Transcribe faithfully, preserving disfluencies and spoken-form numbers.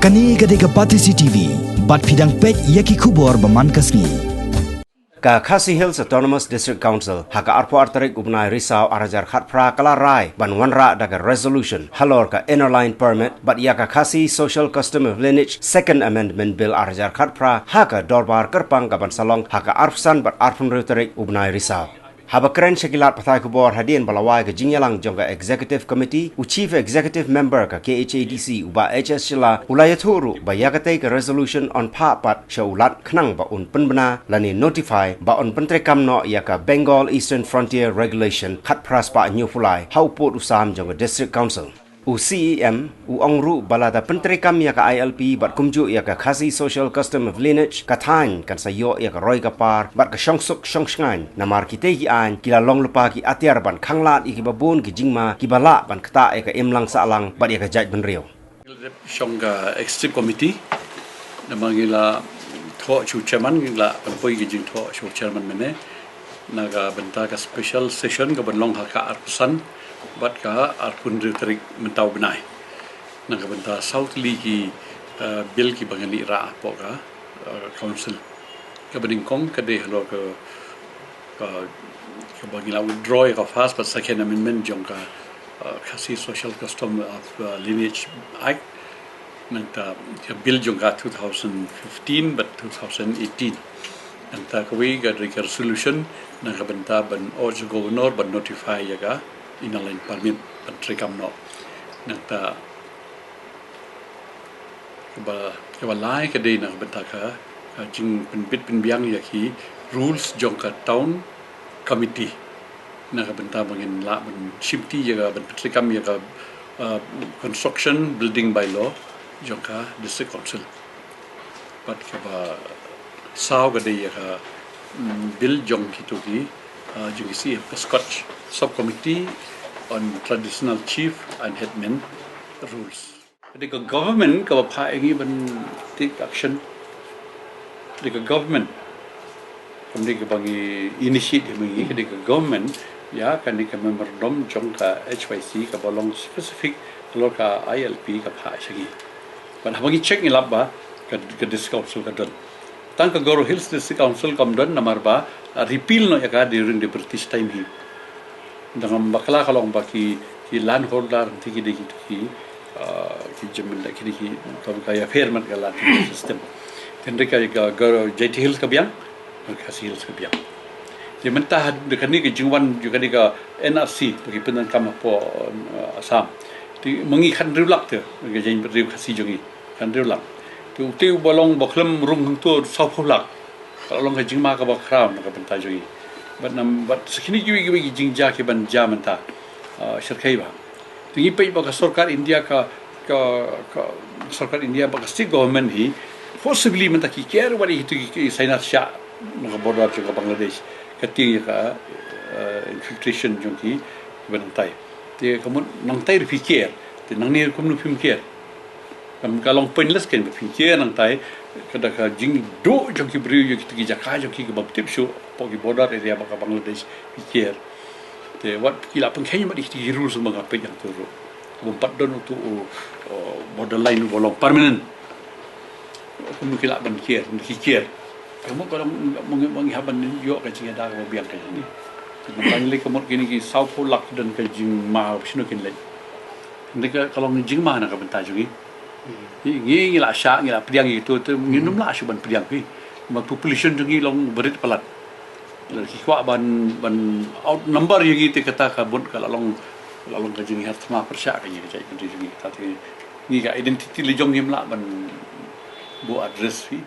Kane ka dei ka Batesi T V, bad phi dang peit ïa ki khubor ba man ka sngi. Ka Khasi Hills Autonomous District Council, ha ka arphew ar tarik u bnai Risaw ar hajar khatphra, ka la rai ban wanrah da ka resolution halor ka Inner Line Permit bad ïa ka Khasi Social Custom of Lineage Second Amendment Bill ar hajar khatphra ha ka dorbar kyrpang ka ban sa long ha ka arphew san bad arphew hynriew tarik u bnai Risaw. Haba kren sha ki lad pathai khubor hadien ba la wai ka jingïalang jong ka Executive Committee, u Chief Executive Member ka K H A D C, u Bah H S Shylla, u la ïathuh ruh ba ïa katei ka resolution yn phah pat sha u Lat khnang ba un pynbna lane notify ba yn pyntreikam noh ïa ka Bengal Eastern Frontier Regulation khatphra spah hynñiewphew lai ha u pud u sam jong ka District Council. U C E M u ong ruh ba lada pyntreikam ïa ka I L P bad kumjuh ïa ka Khasi Social Custom of Lineage, ka thaiñ kan sa ïoh ïa ka roi ka par bad ka shongsuk shongshngaiñ, namar kitei ki aiñ ki la long lypa ki atiar ban khanglad ïa kiba bun ki jingma kiba lah ban ktah ïa ka imlang sahlang bad ïa ka jaitbynriew. Shong ka Executive Committee, namar ngi la thoh sha u Chairman, ngi la pynpoi ki jingthoh sha u Chairman mynne na ka bynta ka special session ka ban long ha ka arphew san bad ka arphew hynriew tarik mynta u bnai, na ka bynta saw tylli ki, eh, bill kiba ngi la rah hapoh ka, eh, Council. Kaba nyngkong ka dei halor ka, ka, kaba ngi la withdraw ïa ka First bad Second Amendment jong ka, eh, Khasi Social Custom of, eh, Lineage Act. Nangta ka bill jong ka two thousand fifteen bad two thousand eighteen. Nangta kawei ka dei ka resolution na ka bynta ban urge Governor ban notify ïa ka Inner Line Permit ban treikam noh. Nangta kaba, kaba lai ka dei na ka bynta ka, ka jingpynbit pynbiang ïa ki rules jong ka Town Committee na ka bynta ba ngin lah ban shimti ïa ka, ban pyntreikam ïa ka, uh, construction building bylaw jong ka District Council. Bad kaba saw ka dei ïa ka, mm, bill jong kito ki, uh, jong ki C F, ka SCOTS, Subcommittee on Traditional Chief and Headman Rules. Ka dei ka government kaba phah ïa ngi ban take action. Ka dei ka government. Kam dei kaba ngi initiate ïa ngi, ka dei ka government ïa kane ka memorandum jong ka H Y C kaba long specific halor ka I L P ka phah sha ngi. Bad haba ngi check ngi lap ba ka, ka District Council ka don. Tang ka Garo Hills District Council kam don namar ba, ah, repeal noh ïa ka during the British time hi. Dang bakla ka long ba ki, ki land holder te ki dei ki, ki, ah, ki jamin da ki dei ki, kam ka ïapher mat ka land system. Hynrei ka, ka, ka Jaintia Hills ka biang, ka Khasi Hills ka biang. Te mynta ha, da kane ka jingwan, jong kane ka N R C, ba ki pyndonkam hapoh, ah, Assam. Te ma ngi khathynriew lak te, ka jainbynriew Khasi jong ngi, khathynriew lak. Te uta uba long ba khlem rung hangto sawphew lak. Ka la long ka jingma kaba khraw na ka bynta jong ngi. Bad nam, bad sa kine kiwei kiwei ki jingjia ki ban jia mynta, ah, syrkhei ba. Te ngi peit ba ka sorkar India ka, ka, ka sorkar India bad ka state government hi forcibly mynta ki ker wat ïa kito ki, ki Sainar shah na ka border jong ka Bangladesh. Ka tieng ïa ka, ah, infiltration jong ki, ki ba nangtai. Te ka mut nangtai ruh phi ker. Te nangne kumno phim ker. Kam ka long pointless kein ba phin ker nangtai, ka da ka jingduh jong ki briew ïa kito ki jaka jong ki kaba tip shuh, hapoh ki border area bad ka Bangladesh phi ker. Te wat ki la pynkheiñ bad kito ki rules ba nga peit hangto ruh. Kaba ym pat don uto u, u borderline uba long permanent. Kumno ki lah ban ker, ki ker. Ka mut ka long, ma ngi, ma ngi hap ban ïoh ka jingïada kaba biang ka jong ngi. Te mynta ngi leit ka mut kine ki sawphew lak don ka jingma ba shano kin leit. Ngi ka, ka long jingma na ka bynta jong ngi. Ngi, ngi, ngi la shah, ngi la pdiang ïa kito, te ngim lah shuh ban pdiang phi. Ma population jong ngi long barit palat. Lada ki kwah ban, ban outnumber ïa ngi te kata ka mut ka la long, la long ka jinghiar thma pyrshah ka ngi ka jaitbynriew jong ngi. Kata te ngi ka identity la jong ngim lah ban buh address phi.